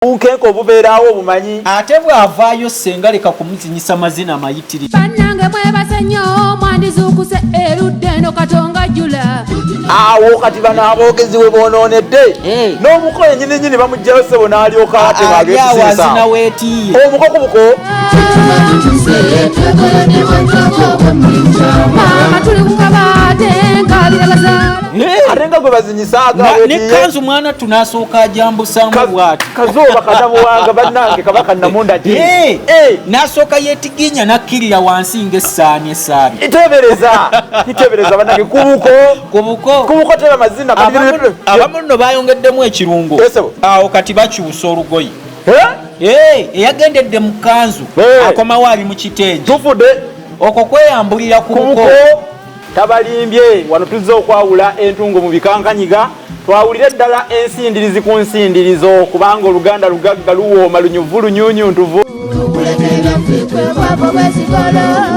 Obunkenke obubeerawo obumanyi. Ate bw'avaayo ssenga leka kumuzinyisa mazina mayitirivu. Bannange mwebase nnyo, mwandizuukuse erudda eno Katonga jjula. Awo kati bano aboogezi we boonoonedde. N'omuko yennyini nnyini bamuggyayo ssebo n'alyoka atema. Ali awo azina ag'ekisiisa. Weetiiye. Omuko ku buko. Maama tuli ku kabaate nkabira bazaala. Ate nga gwe bazinyisaaga Ne kanzu mwana tunasooka ajambusamu bwati. Kazooba katabuwanga bannange kabaka namundagi. N'asooka yeetiginya n'akkirira wansi ng'essaani esaabi. Itebereza, itebereza bannange, kubuko. Ku buko. Kubuko teba mazina. Abamu nno bayongeddemu ekirungo. Yes, sir. Awo kati bakyusa olugoye. Eh? Eyagendedde mu kanzu akomawo ali mu kitengi. Tufudde. Okwo kweyambulira ku buko. Kubuko tabalimbye. Wano tuzze okwawula entungo mu bikankanyiga, twawulire ddala ensindirizi ku nsindirizo, kubanga oluganda lugagga, luwooma, lunyuvu, lunyunyuntuvu. Kwebwavo bwesigoloba.